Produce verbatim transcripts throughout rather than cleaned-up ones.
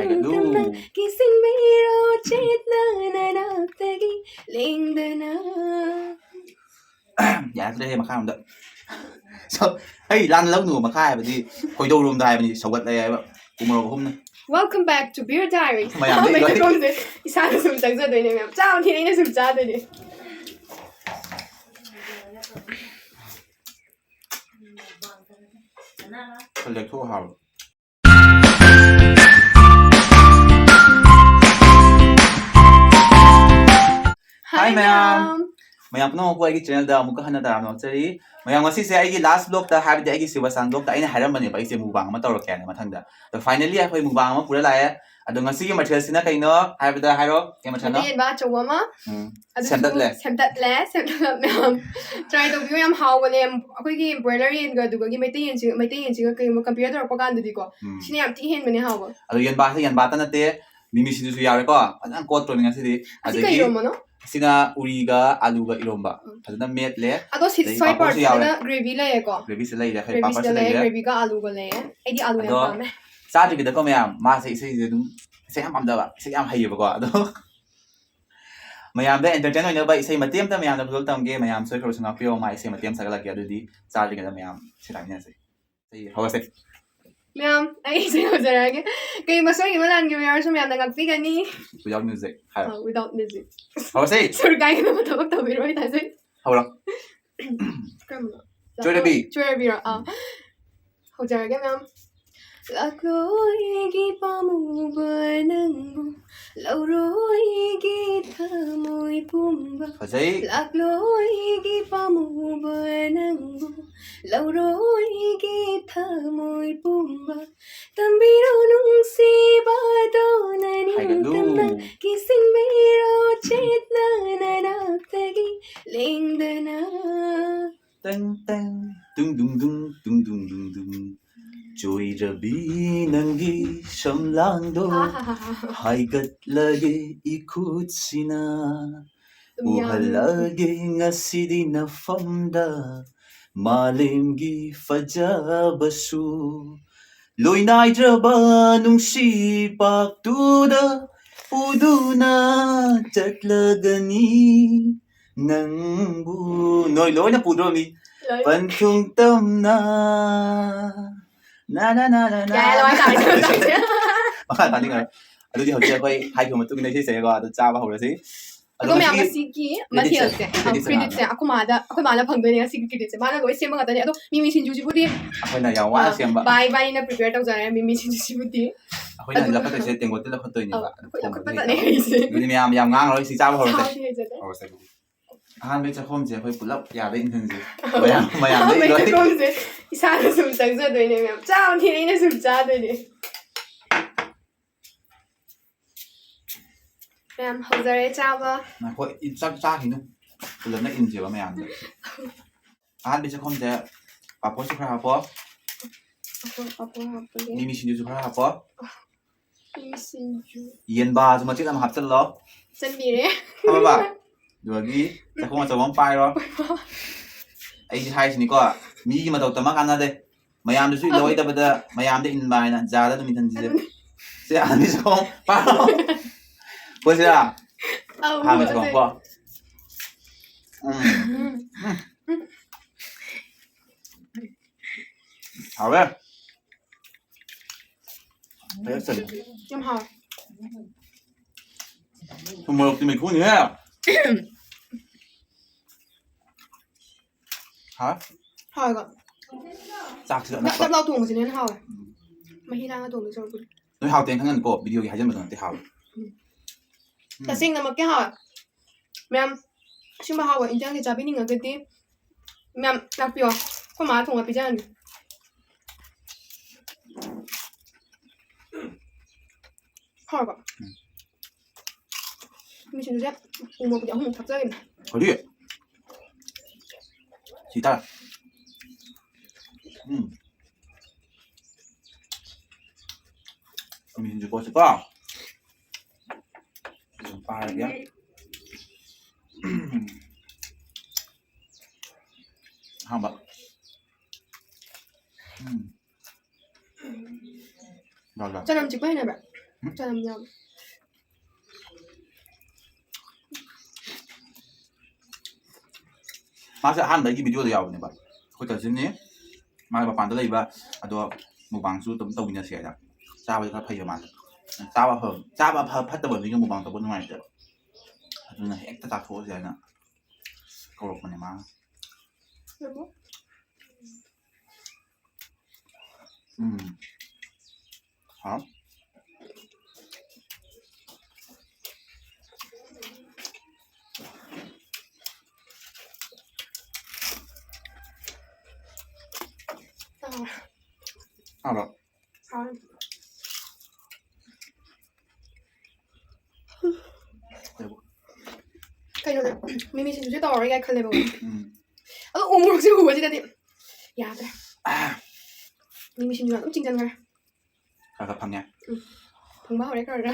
ꯍꯥꯏꯒꯠꯂꯨ꯫ ꯀꯤꯁꯤꯟꯕꯤꯔꯣ ꯆꯦꯠꯅ ꯅꯅꯥꯛꯇꯒꯤ ꯂꯦꯡꯗꯅ꯫ ꯌꯥꯗ꯭ꯔꯦꯍꯦ, ꯃꯈꯥꯔꯣꯝꯗ꯫ So, ꯑꯩ ꯂꯥꯟꯅ ꯂꯧꯅꯨ, ꯃꯈꯥ ꯍꯥꯏꯕꯗꯤ ꯈꯣꯏꯗꯧꯔꯣꯝꯗ ꯍꯥꯏꯕꯅꯤ, ꯁꯧꯒꯠꯂꯦ ꯍꯥꯏꯕ꯫ ꯎꯃꯣꯔꯣꯛ ꯑꯍꯨꯝꯅ꯫ Welcome back to Beer Diaries. ꯃꯌꯥꯝꯗ ꯑꯍꯥꯟꯕ ꯂꯣꯏ ꯏꯁꯥꯗ ꯁꯨꯝ ꯆꯪꯖꯗꯣꯏꯅꯦ ꯃꯌꯥꯝ꯫ ꯆꯥꯕ ꯊꯤꯅ ꯑꯩꯅ ꯁꯨꯝ ꯆꯥꯗꯣꯏꯅꯦ꯫ ꯈꯔ ꯂꯦꯛꯊꯣꯛꯑꯣ ꯍꯥꯏꯕ꯫ Hi, ꯃꯌꯥꯝ꯫ ꯃꯌꯥꯝ ꯄꯨꯝꯅꯃꯛꯄꯨ ꯑꯩꯒꯤ channelꯗ ꯑꯃꯨꯛꯀ ꯍꯟꯅ ꯇꯔꯥꯝꯅ ꯑꯣꯛꯆꯔꯤ꯫ ꯃꯌꯥꯝ, ꯉꯁꯤꯁꯦ ꯑꯩꯒꯤ last vlogꯇ, ꯍꯥꯏꯕꯗꯤ ꯑꯩꯒꯤ ꯁꯤꯕꯁꯥꯟ vlogꯇ ꯑꯩꯅ ꯍꯥꯏꯔꯝꯕꯅꯦꯕ ꯑꯩꯁꯦ mukbang ꯑꯃ ꯇꯧꯔꯛꯀꯦ ꯍꯥꯏꯅ ꯃꯊꯪꯗ꯫ ꯑꯗꯣ finally ꯑꯩꯈꯣꯏ mukbang ꯑꯃ ꯄꯨꯔ ꯂꯥꯛꯑꯦ꯫ ꯑꯗꯣ ꯉꯁꯤꯒꯤ ꯃꯊꯦꯜꯁꯤꯅ ꯀꯩꯅꯣ ꯍꯥꯏꯕꯗ ꯍꯥꯏꯔꯣ, ꯀꯩ ꯃꯊꯦꯜꯅꯣ? ꯃꯩꯇꯩ ꯌꯦꯟꯕ ꯑꯆꯧꯕ ꯑꯃ꯫ ꯎꯝ꯫ ꯑꯗꯨꯁꯨ ꯁꯦꯝꯗꯠꯂꯦ꯫ ꯁꯦꯝꯗꯠꯂꯦ, ꯁꯦꯝꯗꯠꯂ ꯃꯌꯥꯝ try ꯇꯧꯕꯤꯌꯨ, ꯌꯥꯝ ꯍꯥꯎꯕꯅꯦ꯫ ꯑꯩꯈꯣꯏꯒꯤ broiler ꯌꯦꯟꯒ ꯑꯗꯨꯒꯒꯤ ꯃꯩꯇꯩ ꯌꯦꯟꯁꯤ, ꯃꯩꯇꯩ ꯌꯦꯟꯁꯤꯒ ꯀꯩꯒꯨꯝꯕ compare ꯇꯧꯔꯛꯄ ꯀꯥꯟꯗꯗꯤꯀꯣ, ꯎꯝ꯫ ꯁꯤꯅ ꯌꯥꯝ ꯊꯤ ꯍꯦꯟꯕꯅꯦ ꯍꯥꯎꯕ꯫ ꯑꯗꯣ ꯌꯦꯟꯕꯥꯁꯦ ꯌꯦꯟꯕꯥꯇ ꯅꯠꯇꯦ, ꯃꯤꯃꯤ ꯁꯤꯡꯖꯨꯁꯨ ꯌꯥꯎꯔꯦꯀꯣ, ꯐꯖꯅ ꯀꯣꯠꯇꯣꯏꯅꯤ ꯉꯁꯤꯗꯤ꯫ ꯑꯁꯤ ꯀꯩ ꯑꯗꯒꯤ ꯏꯔꯣꯝꯕꯅꯣ? ꯑꯁꯤꯅ ꯎꯔꯤꯒ ꯑꯂꯨꯒ ꯏꯔꯣꯝꯕ ꯎꯝ꯫ ꯐꯖꯅ ꯃꯦꯠꯂꯦ꯫ ꯑꯗꯣ ꯁꯤ ꯑꯗꯒꯤ ꯁ꯭ꯋꯥꯏ ꯄꯥꯐꯣꯔꯁꯨ ꯌꯥꯎꯔꯦ꯫ Partꯁꯤꯗꯅ gravy ꯂꯩꯔꯦꯀꯣ? Gravyꯁꯨ ꯂꯩꯔꯦ, ꯑꯩꯈꯣꯏ ꯒ꯭ꯔꯦꯚꯤꯁꯤꯗ ꯄꯥꯐꯣꯔꯁꯨ ꯂꯩꯔꯦ, ꯂꯩꯔꯦ꯫ Gravyꯒ ꯑꯂꯨꯒ ꯂꯩꯔꯦ꯫ ꯑꯩꯗꯤ ꯑꯂꯨ ꯌꯥꯝ ꯑꯗꯣ ꯄꯥꯝꯃꯦ꯫ ꯆꯥꯗ꯭ꯔꯤꯉꯩꯗꯀꯣ ꯃꯌꯥꯝ, ꯃꯥꯁꯦ ꯏꯁꯩꯁꯦ ꯑꯗꯨꯝ, ꯏꯁꯩ ꯌꯥꯝ ꯄꯥꯝꯖꯕ, ꯏꯁꯩ ꯌꯥꯝ ꯍꯩꯌꯦꯕꯀꯣ꯫ ꯑꯗꯣ ꯃꯌꯥꯝꯗ entertain ꯑꯣꯏꯅꯕ ꯏꯁꯩ ꯃꯇꯦꯛ ꯑꯃꯇ ꯃꯌꯥꯝꯗ ꯈꯨꯗꯣꯜ ꯇꯝꯒꯦ꯫ ꯃꯌꯥꯝ ꯁꯣꯏꯈ꯭ꯔꯕꯁꯨ ꯉꯥꯛꯄꯤꯌꯣ, ꯃꯥ ꯏꯁꯩ ꯃꯇꯦꯛ ꯑꯃ ꯁꯛꯍꯜꯂꯛꯀꯦ꯫ ꯑꯗꯨꯗꯤ ꯆꯥꯗ꯭ꯔꯤꯉꯩꯗ ꯃꯌꯥꯝ ꯏꯁꯩ ꯇꯥꯃꯤꯟꯅꯁꯦ꯫ ꯏꯁꯩ ꯍꯧꯔꯁꯦ꯫ ꯃꯌꯥꯝ, ꯑꯩ ꯏꯁꯩ ꯍꯧꯖꯔꯛꯑꯒꯦ꯫ ꯀꯩꯒꯨꯝꯕ ꯁꯣꯏꯈꯤꯕ ꯂꯥꯟꯈꯤꯕ ꯌꯥꯎꯔꯁꯨ ꯃꯌꯥꯝꯅ ꯉꯥꯛꯄꯤꯒꯅꯤ꯫ Without music ꯍꯥꯏꯔꯣ꯫ ꯑ, without music꯫ ꯍꯧꯔꯁꯦ꯫ ꯁꯨꯔ ꯀꯥꯏꯒꯗꯕ ꯊꯕꯛ ꯇꯧꯕꯤꯔꯣꯏ ꯊꯥꯖꯩ꯫ ꯍꯧꯔꯣ꯫ ꯀꯔꯝꯕꯅꯣ? ꯆꯣꯏꯔꯕꯤ꯫ ꯆꯣꯏꯔꯕꯤꯔꯣ? ꯑꯥ꯫ ꯎꯝ꯫ ꯍꯧꯖꯔꯒꯦ ꯃꯌꯥꯝ꯫ ꯂꯥꯛꯂꯣꯏꯒꯤ ꯄꯥꯝꯃꯨꯕ ꯅꯪꯕꯨ, ꯂꯧꯔꯣꯏꯒꯤ ꯊꯃꯣꯏ ꯄꯨꯝꯕ꯫ ꯐꯖꯩ꯫ ꯂꯥꯛꯂꯣꯏꯒꯤ ꯄꯥꯝꯃꯨꯕ ꯅꯪꯕꯨ, ꯂꯧꯔꯣꯏꯒꯤ ꯊꯃꯣꯏ ꯄꯨꯝꯕ꯫ ꯇꯝꯕꯤꯔꯣ ꯅꯨꯡꯁꯤꯕꯗꯣ ꯍꯥꯏꯒꯠꯂꯨ꯫ ꯅꯅꯤꯡꯇꯝꯅ, ꯀꯤꯁꯤꯟꯕꯤꯔꯣ ꯆꯦꯠꯅ ꯅꯅꯥꯛꯇꯒꯤ ꯂꯦꯡꯗꯅ꯫ ꯇꯪ ꯇꯪ, ꯇꯨꯡ ꯗꯨꯡ ꯗꯨꯡ, ꯇꯨꯡ ꯗꯨꯡ ꯗꯨꯡ ꯗꯨꯡ꯫ ꯆꯣꯏꯔꯕꯤ ꯅꯪꯒꯤ ꯁꯝꯂꯥꯡꯗꯣ ꯑꯥ, ꯍꯥ, ꯍꯥ, ꯍꯥ, ꯍꯥ꯫ ꯍꯥꯏꯒꯠꯂꯒꯦ ꯏꯈꯨꯠꯁꯤꯅ꯫ ꯑꯗꯨꯝ ꯌꯥꯝ ꯎꯍꯜꯂꯒꯦ ꯉꯁꯤꯗꯤ ꯅꯐꯝꯗ ꯃꯥꯂꯦꯝꯒꯤ ꯐꯖꯕꯁꯨ꯫ ꯂꯣꯏꯅꯥꯏꯗ꯭ꯔꯕ ꯅꯨꯡꯁꯤ ꯄꯥꯛꯇꯨꯗ ꯄꯨꯗꯨꯅ ꯆꯠꯂꯒꯅꯤ ꯅꯪꯕꯨ꯫ ꯅꯣꯏ ꯂꯣꯏꯅ ꯄꯨꯗ꯭ꯔꯣꯃꯤ? ꯂꯣꯏ꯫ ꯄꯟꯊꯨꯡ ꯇꯝꯅ ꯅꯥ ꯅꯥ ꯅꯥ ꯅꯥ ꯅꯥ꯫ ꯌꯥꯔꯦ, ꯂꯣꯏ ꯇꯥꯔꯦ, ꯂꯣꯏ ꯇꯥꯔꯦ꯫ ꯃꯈꯥ ꯇꯥꯅꯤꯡꯉꯔꯣꯏ꯫ ꯑꯗꯨꯗꯤ ꯍꯧꯖꯤꯛ ꯑꯩꯈꯣꯏ ꯍꯥꯏꯈꯤꯕ ꯃꯇꯨꯡ ꯏꯟꯅ ꯁꯤ ꯆꯩꯀꯣ, ꯑꯗꯨ ꯆꯥꯕ ꯍꯧꯔꯁꯤ꯫ ꯑꯗꯣ ꯑꯗꯣ ꯃꯌꯥꯝ, ꯉꯁꯤꯒꯤ ꯉꯁꯤꯒꯤ creditꯁꯦ, ꯃꯊꯦꯜꯁꯦ, ꯑ, creditꯁꯦ creditꯁꯦ ꯀꯅꯥꯅꯣ? ꯑꯩꯈꯣꯏ ꯃꯥꯗ, ꯑꯩꯈꯣꯏ ꯃꯥꯅ ꯐꯪꯗꯣꯏꯅꯦ ꯉꯁꯤꯒꯤ creditꯁꯦ꯫ ꯃꯥꯅ ꯂꯣꯏ ꯁꯦꯝꯕ ꯉꯥꯛꯇꯅꯦ꯫ ꯑꯗꯣ ꯃꯤꯃꯤ ꯁꯤꯡꯖꯨꯁꯤꯕꯨꯗꯤ, ꯑꯩꯈꯣꯏꯅ ꯌꯥꯝ ꯋꯥꯅ ꯑ, ꯁꯦꯝꯕ꯫ ꯚꯥꯏ ꯏꯕꯥꯅꯤꯅ prepare ꯇꯧꯖꯔꯦ ꯃꯤꯃꯤ ꯁꯤꯡꯖꯨꯁꯤꯕꯨꯗꯤ꯫ ꯑꯩꯈꯣꯏꯅ ꯑꯗꯨꯒ ꯂꯧꯈꯠꯇꯣꯏꯁꯦ, ꯇꯦꯡꯀꯣꯠꯇ ꯂꯧꯈꯠꯇꯣꯏꯅꯦꯕ꯫ ꯑꯧ, ꯑꯗꯨ ꯑꯩꯈꯣꯏ ꯊꯣꯡꯕꯗꯤ ꯂꯧꯈꯠꯄ ꯇꯠꯂꯦ ꯍꯩꯇꯕ꯫ ꯑꯩꯁꯦ꯫ ꯑꯗꯨꯗꯤ ꯃꯌꯥꯝ ꯌꯥꯝ ꯉꯥꯡꯉꯔꯣꯏ, ꯁꯤ ꯆꯥꯕ ꯍꯧꯔꯁꯦ꯫ ꯆꯥꯕꯗꯤ ꯍꯩꯖꯗꯦ꯫ ꯍꯧꯔꯁꯦ ꯑꯗꯨꯗꯤ꯫ ꯑꯍꯥꯟꯕꯒꯤ ꯆꯥꯛꯈꯣꯝꯁꯦ ꯑꯩꯈꯣꯏ ꯄꯨꯂꯞ ꯌꯥꯕ ꯏꯟꯁꯤꯟꯁꯦ꯫ ꯑꯧ꯫ ꯃꯌꯥꯝ, ꯃꯌꯥꯝꯗ ꯑꯍꯥꯟꯕꯒꯤ ꯏꯟꯗꯣꯏ꯫ ꯆꯥꯛꯈꯣꯝꯁꯦ ꯏꯁꯥꯅ ꯁꯨꯝ ꯆꯪꯖꯗꯣꯏꯅꯦ ꯃꯌꯥꯝ꯫ ꯆꯥꯕꯗꯤ ꯑꯩꯅ ꯁꯨꯝ ꯆꯥꯗꯣꯏꯅꯦ꯫ ꯃꯌꯥꯝ ꯍꯧꯖꯔꯦ ꯆꯥꯕ꯫ ꯉꯥꯏꯈꯣ, ꯏ-, ꯆꯥꯛ ꯆꯥꯈꯤꯅꯨ꯫ ꯄꯨꯂꯞꯅ ꯏꯟꯁꯦꯕ ꯃꯌꯥꯝꯗ꯫ ꯑꯍꯥꯟꯕꯒꯤ ꯆꯥꯛꯈꯣꯝꯁꯦ ꯄꯥꯐꯣꯔꯁꯨ ꯈꯔ ꯍꯥꯞꯄꯣ꯫ ꯄꯥꯐꯣꯔ, ꯄꯥꯐꯣꯔ ꯍꯥꯞꯄꯒꯦ꯫ ꯃꯤꯃꯤ ꯁꯤꯡꯖꯨꯁꯨ ꯈꯔ ꯍꯥꯞꯄꯣ꯫ ꯃꯤꯃꯤ ꯁꯤꯡꯖꯨ꯫ ꯌꯦꯟꯕꯥꯁꯨ ꯃꯆꯦꯠ ꯑꯃ ꯍꯥꯞꯆꯜꯂꯣ꯫ ꯍꯥꯞꯆꯟꯕꯤꯔꯦ꯫ ꯍꯥꯞꯄꯕ? ꯑꯗꯨꯗꯒꯤ ꯆꯥꯛꯈꯣꯝ ꯑꯆꯧꯕ ꯑꯃ ꯄꯥꯏꯔꯣ꯫ ꯑꯩꯗꯤ ꯍꯥꯏꯁꯤꯅꯤꯀꯣ, ꯃꯤꯒꯤ ꯃꯇꯧ ꯇꯝꯃ ꯀꯥꯟꯅꯗꯦ꯫ ꯃꯌꯥꯝꯗꯁꯨ ꯏꯜꯂꯣꯏꯗꯕꯗ ꯃꯌꯥꯝꯗ ꯏꯟꯕ ꯍꯥꯏꯅ ꯖꯥꯗ ꯑꯗꯨꯝ ꯏꯟꯍꯟꯁꯤꯁꯦ꯫ ꯑꯗꯨꯅꯤ꯫ ꯁꯦ, ꯑꯅꯤ ꯆꯥꯛꯈꯣꯝ ꯄꯥꯏꯔꯣ꯫ ꯀꯣꯏꯁꯤꯔꯥ? ꯑꯧ, ꯑꯍꯥꯟꯕ ꯆꯥꯛꯈꯣꯝ ꯀꯣ꯫ ꯎꯝ꯫ ꯎꯝ꯫ ꯍꯥꯎꯋꯦ꯫ ꯐꯖꯅ ꯆꯜꯂꯦ꯫ ꯌꯥꯝ ꯍꯥꯎꯋꯦ꯫ ꯊꯨꯝ ꯃꯣꯔꯣꯛꯇꯤ ꯃꯩꯈꯨꯅꯤꯍꯦ꯫ ꯍꯥ? ꯍꯥꯎꯋꯦꯀꯣ? ꯆꯥꯛꯁꯤꯗ ꯅꯞ ꯑꯅꯛꯄ꯫ ꯅꯞ ꯂꯥꯎ ꯊꯣꯡꯕꯁꯤꯅ ꯍꯦꯟꯅ ꯍꯥꯎꯋꯦ꯫ ꯎꯝ꯫ ꯃꯍꯤ ꯂꯥꯡꯉ ꯊꯣꯡꯗꯣꯏ ꯁꯔꯨꯛꯄꯨꯗꯤ꯫ ꯅꯣꯏ ꯍꯥꯎꯇꯦꯅ ꯈꯪꯉꯅꯤꯀꯣ, videoꯒꯤ ꯍꯥꯏꯖꯟꯕꯗꯣ ꯅꯠꯇꯦ, ꯍꯥꯎꯋꯦ꯫ ꯎꯝ꯫ ꯎꯝ꯫ ꯇꯁꯦꯡꯅꯃꯛꯀꯤ ꯍꯥꯎꯋꯦ꯫ ꯃꯌꯥꯝ ꯑꯁꯤꯒꯨꯝꯕ ꯍꯥꯎꯕ ꯏꯟꯖꯥꯡꯁꯦ ꯆꯥꯕꯤꯅꯤꯡꯉꯒꯗꯤ ꯃꯌꯥꯝ ꯂꯥꯛꯄꯤꯌꯣ꯫ ꯑꯩꯈꯣꯏ ꯃꯥ ꯊꯣꯡꯉ ꯄꯤꯖꯔꯅꯤ꯫ ꯍꯥꯎꯔꯕ? ꯎꯝ꯫ ꯃꯤꯁꯤꯡꯁꯦ ꯎ ꯃꯣꯔꯣꯛꯄꯨꯗꯤ ꯑꯍꯨꯝꯃꯨꯛ ꯊꯥꯛꯆꯈꯤꯕꯅꯦ꯫ ꯀꯔꯤ? ꯁꯤ ꯇꯥꯔꯦ꯫ ꯎꯝ꯫ ꯃꯤꯁꯤꯡꯁꯦ ꯄꯣꯠꯁꯦꯀꯣ꯫ ꯑꯗꯨꯝ ꯄꯥꯔꯒꯦ꯫ ꯑꯍꯥꯟꯕ꯫ ꯎꯝ꯫ ꯆꯅꯝ ꯆꯤꯛꯄ ꯍꯩꯅꯕ꯭ꯔꯥ? ꯎꯝ꯫ ꯆꯅꯝ ꯌꯥꯎ꯫ ꯃꯥꯁꯦ ꯑꯍꯥꯟꯕ ꯑꯩꯒꯤ ꯚꯤꯗꯤꯑꯣꯗ ꯌꯥꯎꯕꯅꯦꯕ꯫ ꯑꯩꯈꯣꯏ ꯀꯖꯤꯟꯅꯤ꯫ ꯃꯥ ꯃꯄꯥꯟꯗ ꯂꯩꯕ꯫ ꯑꯗꯣ ꯃꯨꯛꯕꯥꯡꯁꯨ ꯑꯗꯨꯝ ꯇꯧꯃꯤꯟꯅꯁꯦ ꯍꯥꯏꯅ꯫ ꯆꯥꯕꯗꯤ ꯈꯔ ꯐꯩꯌꯦ ꯃꯥꯁꯦ꯫ ꯆꯥꯕ ꯐꯕ, ꯆꯥꯕ ꯐ-, ꯐꯠꯇꯕ ꯃꯤꯒ ꯃꯨꯛꯕꯥꯡ ꯇꯧꯕ ꯅꯨꯡꯉꯥꯏꯇꯦꯕ꯫ ꯑꯗꯨꯅ ꯍꯦꯛꯇ ꯆꯥꯊꯣꯛꯑꯁꯦ ꯍꯥꯏꯅ ꯀꯧꯔꯛꯄꯅꯦ ꯃꯥꯅ꯫ ꯎꯝ꯫ ꯍꯥꯎ꯫ ꯍꯥꯎꯕ꯭ꯔꯣ? ꯍꯥꯎꯋꯦ꯫ ꯀꯩꯕꯨ? ꯀꯩꯅꯣꯅꯦ, ꯃꯤꯃꯤ ꯁꯤꯡꯖꯨꯁꯦ ꯇꯧꯔꯔꯣꯏ ꯀꯥꯏ ꯈꯜꯂꯦꯕꯀꯣ꯫ ꯎꯝ꯫ ꯑꯗꯣ ꯎ ꯃꯣꯔꯣꯛꯁꯦ ꯎꯕꯁꯤꯗꯗꯤ ꯌꯥꯗ꯭ꯔꯦ꯫ ꯃꯤꯃꯤ ꯁꯤꯡꯖꯨ ꯑꯗꯨꯝ ꯆꯤꯡꯁꯤꯟꯈ꯭ꯔꯦ꯫ ꯈꯔ ꯈꯔ ꯐꯪꯉꯦ꯫ ꯎꯝ꯫ ꯐꯪꯕ ꯍꯧꯔꯦ ꯈꯔ ꯈꯔ꯫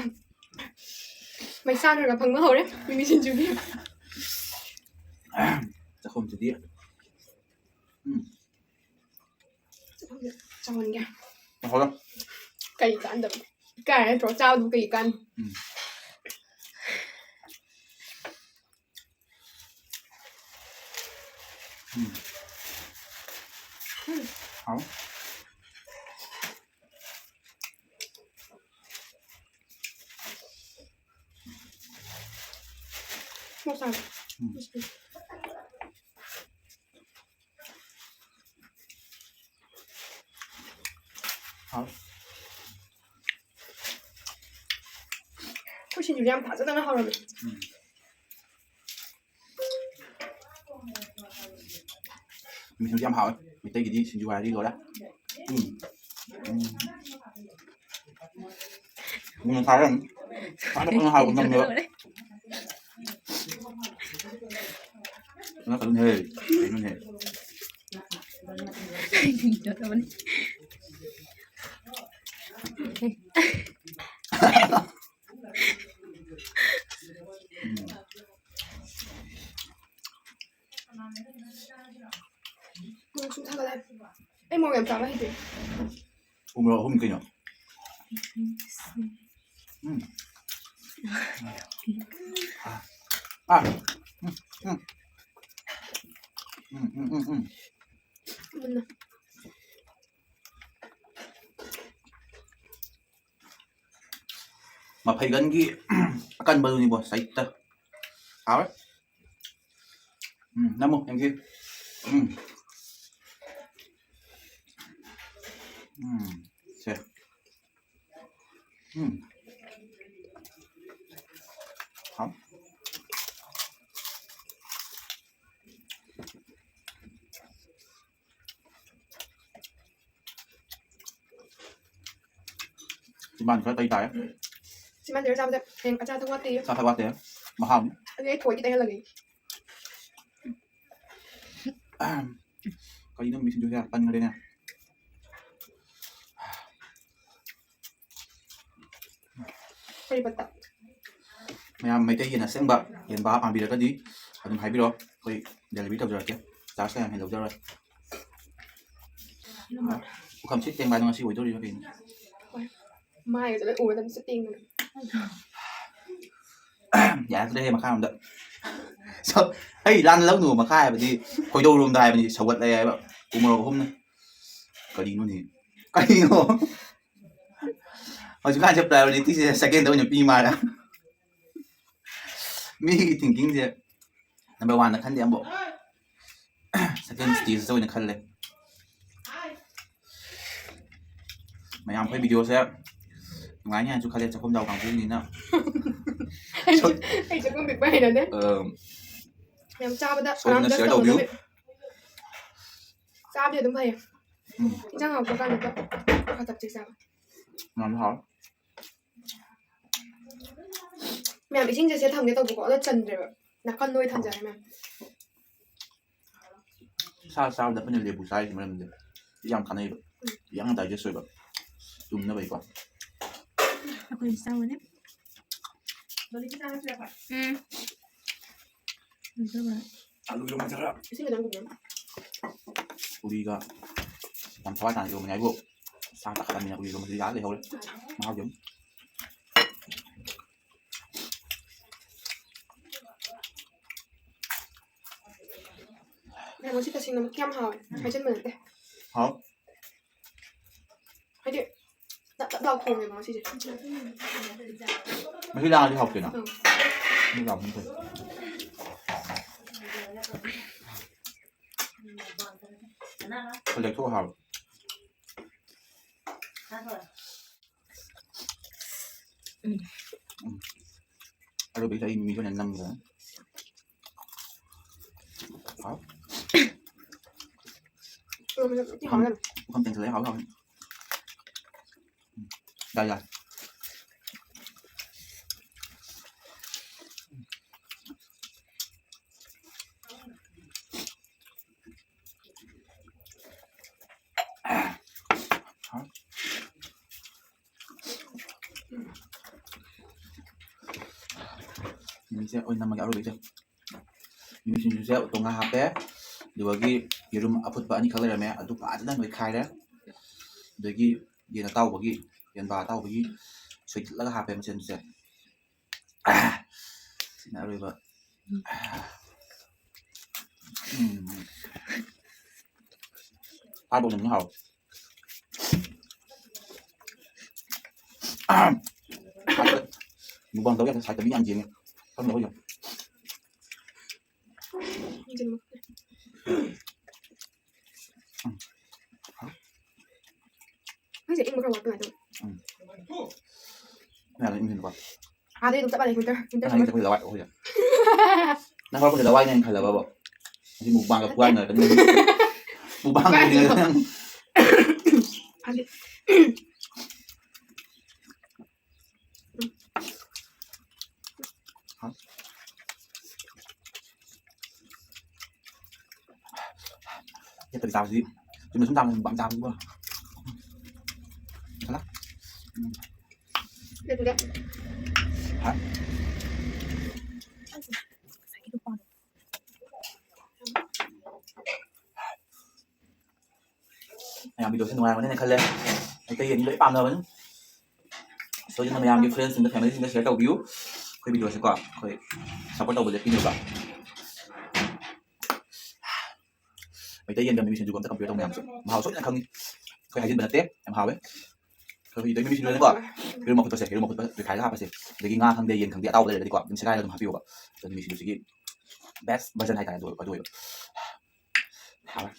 ꯃꯩꯁꯥ ꯈꯔ ꯈꯔ ꯐꯪꯕ ꯍꯧꯔꯦ ꯃꯤꯃꯤ ꯁꯤꯡꯖꯨꯒꯤ꯫ ꯆꯥꯛꯈꯨꯝꯁꯤꯗꯤ꯫ ꯎꯝ꯫ ꯆꯥꯎꯍꯟꯒꯦ꯫ ꯆꯥꯎꯍꯜꯂꯣ꯫ ꯀꯔꯤ ꯀꯥꯟꯗꯕ? ꯏꯀꯥꯏ ꯅꯠꯇ꯭ꯔꯣ? ꯆꯥꯕꯗꯨ ꯀꯔꯤ ꯀꯥꯟ? ꯎꯝ꯫ ꯎꯝ꯫ ꯎꯝ꯫ ꯍꯥꯎ꯫ ꯃꯣꯔꯣꯛ ꯁꯥꯕ꯭ꯔꯥ? ꯎꯝ꯫ ꯍꯥꯎ꯫ ꯑꯩꯈꯣꯏ ꯁꯤꯡꯖꯨꯁꯦ ꯌꯥꯝ ꯊꯥꯖꯗꯅ ꯍꯧꯔꯝꯃꯦ꯫ ꯎꯝ꯫ ꯃꯤꯁꯤꯡꯁꯨ ꯌꯥꯝ ꯍꯥꯎꯋꯦ꯫ ꯃꯩꯇꯩꯒꯤꯗꯤ ꯁꯤꯡꯖꯨ ꯍꯥꯏꯔꯗꯤ ꯂꯣꯏꯔꯦ꯫ ꯎꯝ꯫ ꯎꯝ꯫ ꯎꯝ, ꯍꯥꯎꯋꯦ꯫ ꯍꯥꯎꯋꯦ, ꯍꯥꯎꯋꯦ, ꯅꯝꯃꯦꯕ꯫ ꯂꯣꯏꯔꯦ꯫ ꯀꯩꯅꯣ ꯇꯧꯅꯦꯍꯦ꯫ ꯀꯩꯅꯣꯅꯦꯍꯦ꯫ ꯎꯝ꯫ ꯃꯣꯔꯣꯛ ꯁꯨꯝ ꯊꯥꯒꯠꯂꯦ꯫ ꯑꯩ ꯃꯣꯔꯣꯛ ꯌꯥꯝ ꯆꯥꯕ ꯍꯩꯇꯦ꯫ ꯎ ꯃꯣꯔꯣꯛ ꯑꯍꯨꯝ ꯀꯩꯅꯣ? ꯎꯝ꯫ ꯑꯥ꯫ ꯑꯥ꯫ ꯎꯝ, ꯎꯝ꯫ ꯎꯝ, ꯎꯝ, ꯎꯝ, ꯎꯝ꯫ ꯃꯨꯟꯅ꯫ ꯃꯐꯩꯒꯟꯒꯤ ꯑꯀꯟꯕꯗꯨꯅꯤꯕꯣ, ꯁꯥꯏꯠꯇ꯫ ꯍꯥꯎꯔꯦ꯫ ꯎꯝ, ꯅꯝꯃꯣ, ꯌꯦꯡꯒꯦ꯫ ꯎꯝ꯫ ꯎꯝ, ꯁꯦ꯫ ꯎꯝ꯫ ꯍꯥꯎ꯫ ꯆꯤꯝꯕꯥꯟ ꯈꯔ ꯇꯩ ꯇꯥꯔꯦ꯫ ꯆꯤꯝꯕꯥꯟ ꯇꯩꯔ ꯆꯥꯕꯁꯦ ꯍꯌꯦꯡ ꯑꯆꯥ ꯑꯊꯛ ꯋꯥꯠꯇꯦꯌꯦ꯫ ꯑꯆꯥ ꯑꯊꯛ ꯋꯥꯠꯇꯦ꯫ ꯃꯍꯥꯎꯅꯤ꯫ ꯑꯗꯨꯗꯤ ꯑꯩ ꯊꯣꯏꯗꯤ ꯇꯩꯍꯜꯂꯒꯦ꯫ ꯀꯔꯤꯅꯣ ꯃꯤꯁꯤꯡꯁꯨ ꯍꯦꯛ ꯄꯟꯈ꯭ꯔꯦꯅꯦ꯫ ꯀꯔꯤ ꯄꯠꯄ? ꯃꯌꯥꯝ ꯃꯩꯇꯩ ꯌꯦꯟ ꯑꯁꯦꯡꯕ ꯌꯦꯟꯕꯥ ꯄꯥꯝꯕꯤꯔꯒꯗꯤ ꯑꯗꯨꯝ ꯍꯥꯏꯕꯤꯔꯛꯑꯣ, ꯑꯩꯈꯣꯏ delivery ꯇꯧꯖꯔꯛꯀꯦ, charge ꯀꯌꯥꯝ ꯍꯦꯟꯅ ꯂꯧꯖꯔꯣꯏ꯫ ꯄꯨꯈꯝꯁꯤ ꯇꯦꯡꯕꯥꯏꯗꯣ ꯉꯁꯤ ꯑꯣꯏꯗꯣꯔꯤꯕ ꯀꯩꯅꯣ? ꯍꯣꯏ꯫ ꯃꯥꯏꯒꯁꯦ ꯂꯣꯏ ꯎꯔꯗꯕꯅꯤ ꯁꯤ ꯇꯦꯡꯗꯅ꯫ ꯌꯥꯔꯛꯇ꯭ꯔꯦꯍꯦ, ꯃꯈꯥꯔꯣꯝꯗ꯫ ꯁ-, ꯑꯩ ꯂꯥꯟꯅ ꯂꯧꯅꯨ, ꯃꯈꯥ ꯍꯥꯏꯕꯗꯤ ꯈꯣꯏꯗꯧꯔꯣꯝꯗ ꯍꯥꯏꯕꯅꯤ, ꯁꯧꯒꯠꯂꯦ ꯍꯥꯏꯕ꯫ ꯎ ꯃꯣꯔꯣꯛ ꯑꯍꯨꯝꯅ꯫ ꯀꯔꯤꯅꯣꯅꯦ? ꯀꯔꯤꯅꯣ? ꯍꯧꯖꯤꯛꯀꯥꯟꯁꯦ priority ꯁꯦ second ꯗ ꯑꯣꯏꯅ ꯄꯤ ꯃꯥꯜꯂꯦ꯫ ꯃꯤꯒꯤ thinking ꯁꯦ number one ꯗ ꯈꯟꯗꯦ ꯑꯃꯨꯛ꯫ Second stage ꯇ ꯑꯣꯏꯅ ꯈꯜꯂꯦ꯫ ꯃꯌꯥꯝ ꯑꯩꯈꯣꯏ video ꯁꯦ ꯅꯨꯡꯉꯥꯏꯅꯤ ꯍꯥꯏꯅꯁꯨ ꯈꯜꯂꯦ, ꯆꯥꯛꯈꯨꯝ ꯖꯥꯎ ꯀꯥꯡꯕꯨꯅꯤꯅ꯫ ꯑꯩꯁꯨ, ꯑꯩꯁꯨ ꯆꯥꯛꯈꯨꯝ ꯄꯤꯛꯄ ꯍꯩꯅꯗꯦ꯫ ꯑꯝ, ꯌꯥꯝ ꯆꯥꯕꯗ ꯁꯣꯏꯗꯅ ꯑꯔꯥꯝ share ꯇꯧꯕꯤꯌꯨ꯫ ꯇꯧꯅꯕ꯫ ꯆꯥꯕꯗꯤ ꯑꯗꯨꯝ ꯐꯩꯌꯦ꯫ ꯎꯝ꯫ ꯏꯟꯁꯥꯡ ꯍꯥꯎꯇ꯭ꯔꯀꯥꯟꯗ ꯈꯔ ꯈꯔ ꯆꯥꯕ꯫ ꯌꯥꯝ ꯍꯥꯎꯋꯦ꯫ ꯃꯌꯥꯝ, ꯏꯁꯤꯡꯁꯦ ꯁꯤꯗ ꯊꯝꯒꯦ ꯇꯧꯕꯀꯣ, ꯑꯗꯣ ꯆꯟꯗ꯭ꯔꯦꯕ꯫ ꯅꯥꯀꯟꯗ ꯑꯣꯏꯅ ꯊꯝꯖꯔꯦ, ꯃꯌꯥꯝ꯫ ꯁꯥ ꯆꯥꯕꯗ ꯑꯩꯈꯣꯏꯅ ꯂꯦꯕꯨ ꯆꯥꯔꯤꯁꯦ ꯃꯔꯝꯗꯤ ꯌꯥꯝ ꯀꯥꯟꯅꯩꯕ꯫ ꯎꯝ꯫ ꯌꯥꯝ digest ꯑꯣꯏꯕ꯫ ꯇꯨꯝꯅꯕꯩꯀꯣ꯫ ꯑꯩꯈꯣꯏ ꯆꯥꯕꯅꯦ꯫ ꯎꯝ꯫ ꯑꯗꯨꯒ ꯑꯂꯨ ꯏꯔꯣꯟꯕ ꯈꯔ꯫ ꯏꯁꯤꯡ ꯈꯤꯇꯪ ꯀꯨꯝꯃꯣ꯫ ꯄꯨꯔꯤꯒ ꯌꯥꯝ ꯊꯋꯥꯏ ꯇꯥꯅ ꯏꯔꯣꯟꯕꯅꯦ ꯍꯥꯏꯕꯨ꯫ ꯆꯥ ꯇꯥꯈꯠꯂꯝꯃꯤꯅ ꯎꯏꯔꯣ ꯃꯁꯤꯗꯤ ꯌꯥ ꯂꯩꯍꯧꯔꯦ꯫ ꯃꯍꯥꯎꯗꯤ ꯑꯗꯨꯝ꯫ ꯃꯣꯃꯣꯁꯤ ꯇꯁꯦꯡꯅꯃꯛꯀꯤ ꯌꯥꯝ ꯍꯥꯎꯋꯦ꯫ ꯎꯝ꯫ ꯍꯥꯏꯖꯟꯕ ꯅꯠꯇꯦ꯫ ꯍꯥꯎ꯫ ꯍꯥꯏꯗꯤ ꯅꯞ ꯅꯞ ꯂꯥꯎ ꯊꯣꯡꯉꯦꯕ ꯉꯁꯤꯁꯦ꯫ ꯃꯍꯤ ꯂꯥꯡꯉꯗꯤ ꯍꯥꯎꯇꯦꯅ꯫ ꯎꯝ꯫ ꯃꯍꯤ ꯂꯥꯡꯕꯅ ꯐꯩ꯫ ꯈꯔ ꯂꯦꯛꯊꯣꯛꯑ ꯍꯥꯎꯋꯦ꯫ ꯎꯝ꯫ ꯎꯝ꯫ ꯑꯔꯣꯏꯕꯒꯤꯗ ꯑꯩ ꯃꯤꯃꯤꯁꯦ ꯑꯣꯏꯅ ꯅꯝꯈ꯭ꯔꯦ꯫ ꯍꯥꯎ꯫ ꯎꯝ, ꯎꯇꯤ ꯍꯥꯎꯋꯦ ꯌꯥꯝ꯫ ꯄꯨꯈꯝ ꯇꯦꯡꯊꯣꯛꯂꯛꯑꯦ, ꯍꯥꯎ, ꯍꯥꯎ꯫ ꯎꯝ, ꯌꯥꯏ, ꯌꯥꯏ꯫ ꯃꯤꯃꯤꯁꯦ ꯑꯣꯏꯅ ꯅꯝꯃꯒꯦ ꯑꯔꯣꯏꯕꯩꯁꯦ꯫ ꯃꯤꯃꯤ ꯁꯤꯡꯖꯨꯁꯦ ꯎꯇꯣꯡ ꯉꯥ ꯍꯥꯞꯄꯦ, ꯑꯗꯨꯗꯒꯤ ꯌꯦꯔꯨꯝ ꯑꯐꯨꯠꯄ ꯑꯅꯤꯈꯛ ꯂꯩꯔꯝꯃꯦ, ꯑꯗꯨ ꯐꯖꯅ ꯅꯣꯏꯈꯥꯏꯔꯦ꯫ ꯑꯗꯒꯤ ꯌꯦꯟ ꯑꯇꯥꯎꯕꯒꯤ, ꯌꯦꯟꯕꯥ ꯑꯇꯥꯎꯕꯒꯤ ꯁꯣꯏꯗꯠꯂꯒ ꯍꯥꯞꯄꯦ ꯃꯆꯦꯠ ꯃꯆꯦꯠ꯫ ꯁꯤꯅ ꯑꯔꯣꯏꯕ꯫ ꯎꯝ꯫ ꯍꯥꯎꯕꯅꯦ, ꯍꯥꯎ꯫ Mukbang ꯇꯧ ꯌꯥꯗꯦ, side ꯇ ꯃꯤ ꯌꯥꯝ ꯌꯦꯡꯉꯦ꯫ ꯈꯪꯗꯕ ꯌꯦꯡꯉꯣ꯫ ꯎꯝ꯫ ꯑꯩꯁꯦ ꯏꯪꯕ ꯈꯔ ꯋꯥꯠꯄ ꯃꯥꯜꯂꯦ꯫ ꯎꯝ꯫ ꯌꯥꯔꯦ, ꯏꯪꯍꯟꯕ꯫ ꯑꯥꯗꯩ ꯑꯗꯨꯝ ꯆꯞ ꯃꯥꯟꯅꯩ, winter, winter ꯅꯪ ꯍꯥꯏꯁꯦ summer꯫ ꯑꯩꯈꯣꯏ ꯂꯋꯥꯏ ꯑꯣꯏꯌꯦ꯫ ꯅꯪ ꯍꯧꯔꯛꯄꯗ ꯂꯋꯥꯏꯅꯦꯅ ꯈꯜꯂꯕꯕ? ꯑꯁꯤ mukbang ꯒ ꯐꯨꯒꯥꯏꯅꯔꯛꯀꯅꯤ꯫ Mukbang ꯒ ꯅꯪ꯫ ꯍꯥꯏꯗꯤ꯫ ꯍꯦꯛꯇ ꯆꯥꯕꯁꯤ, ꯆꯨꯝꯅ ꯁꯨꯝ ꯆꯥꯕꯁꯤ, mukbang ꯆꯥꯕꯁꯤꯀꯣ꯫ ꯍꯜꯂꯣ꯫ ꯎꯝ꯫ ꯂꯦꯞꯄꯨꯗ꯫ ꯍꯥ? ꯉꯁꯥꯏꯒꯤ ꯅꯨꯄꯥꯗꯣ꯫ ꯃꯌꯥꯝ video ꯁꯦ ꯅꯨꯡꯉꯥꯏꯔꯝꯒꯅꯤꯅ ꯈꯜꯂꯦ꯫ ꯃꯩꯇꯩ ꯌꯦꯟꯗꯤ ꯂꯣꯏ ꯄꯥꯝꯅꯕꯅꯤ꯫ ꯁꯣꯏꯗꯅ ꯃꯌꯥꯝꯒꯤ friendsꯁꯤꯡꯗ, familyꯁꯤꯡꯗ share ꯇꯧꯕꯤꯌꯨ꯫ ꯑꯩꯈꯣꯏ videoꯁꯦꯀꯣ, ꯑꯩꯈꯣꯏ support ꯇꯧꯕ ꯂꯦꯞꯄꯤꯅꯦꯕ꯫ ꯃꯩꯇꯩ ꯌꯦꯟꯒ ꯃꯤꯃꯤ ꯁꯤꯡꯖꯨꯒ ꯑꯝꯇ compare ꯇꯧ ꯃꯌꯥꯝꯁꯨ꯫ ꯃꯍꯥꯎ ꯁꯣꯏꯗꯅ ꯈꯪꯅꯤ꯫ ꯑꯩꯈꯣꯏ ꯍꯥꯏꯖꯤꯟꯕ ꯅꯠꯇꯦ, ꯌꯥꯝ ꯍꯥꯎꯋꯦ꯫ ꯑꯩꯈꯣꯏ ꯍꯧꯖꯤꯛ ꯃꯤꯃꯤ ꯁꯤꯡꯖꯨꯗꯅꯤꯀꯣ, ꯌꯦꯔꯨꯝ ꯑꯐꯨꯠꯄꯁꯦ, ꯌꯦꯔꯨꯝ ꯑꯐꯨꯠꯄ ꯇꯣꯏꯈꯥꯏꯔꯒ ꯍꯥꯞꯄꯁꯦ꯫ ꯑꯗꯒꯤ ꯉꯥ ꯈꯪꯗꯦ, ꯌꯦꯟ ꯈꯪꯗꯦ, ꯑꯇꯥꯎꯕ ꯂꯩꯔꯒꯗꯤꯀꯣ, ꯑꯗꯨꯝ ꯁꯦꯒꯥꯏꯔꯒ ꯑꯗꯨꯝ ꯍꯥꯞꯄꯤꯌꯣꯕ꯫ ꯑꯗꯨ ꯃꯤꯃꯤ ꯁꯤꯡꯖꯨꯁꯤꯒꯤ best version ꯍꯥꯏꯇꯥꯔꯦ, ꯑꯗꯨ ꯑꯗꯨ ꯑꯣꯏꯕ꯫ ꯍꯥꯎꯋꯦ꯫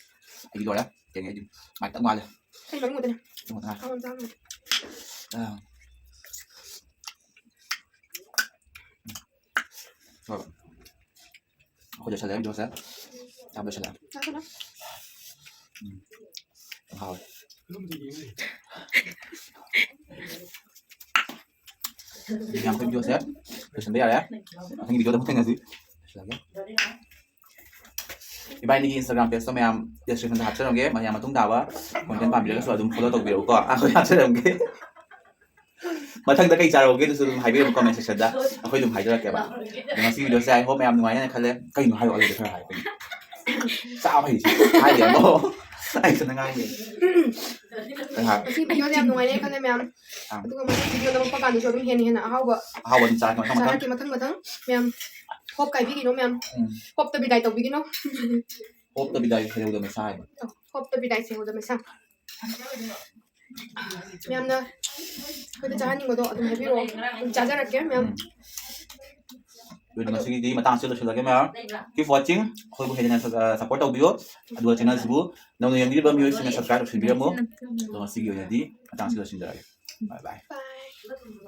ꯑꯩꯗꯤ ꯂꯣꯏꯔꯦ꯫ ꯌꯦꯡꯉꯦ ꯑꯩꯗꯤ꯫ ꯃꯥꯏ ꯇꯛ ꯉꯥꯜꯂꯦ꯫ ꯑꯩ ꯂꯣꯏ ꯃꯨꯠꯇꯅꯦ꯫ ꯇꯨ ꯉꯥꯛꯇ ꯉꯥꯏꯔꯦ꯫ ꯍꯥꯎ ꯆꯥꯕ ꯃꯨꯠꯇꯦ꯫ ꯑꯥ꯫ ꯍꯣꯏ꯫ ꯑꯩꯈꯣꯏ ꯂꯣꯏꯁꯜꯂꯦ videoꯁꯦ꯫ ꯌꯥꯝ ꯂꯣꯏꯁꯜꯂꯦ꯫ ꯆꯥꯁꯜꯂꯣ꯫ ꯎꯝ꯫ ꯌꯥꯝ ꯍꯥꯎꯋꯦ꯫ ꯃꯌꯥꯝ ꯑꯩꯈꯣꯏ videoꯁꯦ ꯂꯣꯏꯁꯤꯟꯕ ꯌꯥꯔꯦ꯫ ꯃꯊꯪꯒꯤ videoꯗ ꯑꯃꯨꯛ ꯊꯦꯡꯅꯁꯤ꯫ ꯂꯣꯏꯁꯤꯜꯂꯒꯦ꯫ ꯏꯕꯥꯏꯅꯤꯒꯤ Instagram pageꯇꯣ ꯃꯌꯥꯝ descriptionꯗ ꯍꯥꯞꯆꯔꯝꯒꯦ꯫ ꯃꯌꯥꯝ ꯃꯇꯨꯡ ꯇꯥꯕ content ꯄꯥꯝꯕꯤꯔꯒꯁꯨ ꯑꯗꯨꯝ follow ꯇꯧꯕꯤꯔꯛꯎꯀꯣ꯫ ꯑꯩꯈꯣꯏ ꯍꯥꯞꯆꯔꯝꯒꯦ꯫ ꯃꯊꯪꯗ ꯀꯩ ꯆꯥꯔꯛꯎꯒꯦ ꯑꯗꯨꯁꯨ ꯑꯗꯨꯝ ꯍꯥꯏꯕꯤꯔꯝꯃꯨ comment sectionꯗ꯫ ꯑꯩꯈꯣꯏ ꯑꯗꯨꯝ ꯍꯥꯏꯖꯔꯛꯀꯦꯕ꯫ ꯑꯗꯣ ꯉꯁꯤ videoꯁꯦ I hope ꯃꯌꯥꯝ ꯅꯨꯡꯉꯥꯏꯅꯦꯅ ꯈꯜꯂꯦ꯫ ꯀꯩꯅꯣ ꯍꯥꯏꯌꯣ, ꯑꯗꯨꯗꯤ ꯈꯔ ꯍꯥꯏꯌꯣ ꯀꯩꯅꯣ꯫ ꯆꯥꯕ ꯍꯩꯁꯤ ꯍꯥꯏꯗꯦ ꯑꯃꯨꯛ꯫ ꯑꯩ ꯁꯤꯗ ꯉꯥꯏꯅꯦ꯫ ꯀꯩ ꯍꯥꯏ? ꯉꯁꯤ videoꯁꯦ ꯌꯥꯝ ꯅꯨꯡꯉꯥꯏꯅꯦ ꯈꯜꯂꯦ ꯃꯌꯥꯝ꯫ ꯑꯥ꯫ ꯑꯗꯨꯒ ꯃꯊꯪ video ꯅꯝꯃꯛꯄ ꯀꯥꯟꯗꯁꯨ ꯑꯗꯨꯝ ꯍꯦꯟꯅ ꯍꯦꯟꯅ ꯑꯍꯥꯎꯕ ꯑꯍꯥꯎꯕ ꯑꯗꯨꯝ ꯆꯥꯔꯛꯀꯦ ꯃꯊꯪ ꯃꯊꯪ꯫ ꯆꯥꯔꯛꯀꯦ ꯃꯊꯪ ꯃꯊꯪ ꯃꯌꯥꯝ꯫ Hope ꯀꯥꯏꯕꯤꯒꯤꯅꯣ ꯃꯌꯥꯝ꯫ ꯎꯝ꯫ Hopeꯇ ꯕꯤꯗꯥꯏ ꯇꯧꯕꯤꯒꯤꯅꯣ꯫ Hopeꯇ ꯕꯤꯗꯥꯏ ꯁꯦꯡꯍꯧꯗ ꯃꯩꯁꯥ ꯍꯥꯏꯕ꯫ Hopeꯇ ꯕꯤꯗꯥꯏ ꯁꯦꯡꯍꯧꯗ ꯃꯩꯁꯥ꯫ ꯃꯌꯥꯝꯅ ꯑꯩꯈꯣꯏꯗ ꯆꯥꯍꯟꯅꯤꯡꯕꯗꯣ ꯑꯗꯨꯝ ꯍꯥꯏꯕꯤꯔꯛꯑꯣ꯫ ꯑꯗꯨꯝ ꯆꯥꯖꯔꯛꯀꯦ ꯃꯌꯥꯝ꯫ ꯎꯝ꯫ ꯑꯗꯨꯗꯤ ꯉꯁꯤꯒꯤꯗꯤ ꯃꯇꯥꯡ ꯑꯁꯤꯗ ꯂꯣꯏꯁꯤꯜꯂꯒꯦ ꯃꯌꯥꯝ꯫ Keep watching꯫ ꯑꯩꯈꯣꯏꯕꯨ ꯍꯦꯟꯅ ꯍꯦꯟꯅ, ꯑ, support ꯇꯧꯕꯤꯌꯨ꯫ ꯑꯗꯨꯒ channelꯁꯤꯕꯨ ꯅꯧꯅ ꯌꯦꯡꯕꯤꯔꯤꯕ ꯃꯤꯑꯣꯏꯁꯤꯡꯅ subscribe ꯇꯧꯁꯤꯟꯕꯤꯔꯝꯃꯨ꯫ ꯑꯗꯣ ꯉꯁꯤꯒꯤ ꯑꯣꯏꯅꯗꯤ ꯃꯇꯥꯡ ꯑꯁꯤꯗ ꯂꯣꯏꯁꯤꯟꯖꯔꯒꯦ꯫ Bye bye꯫ Bye꯫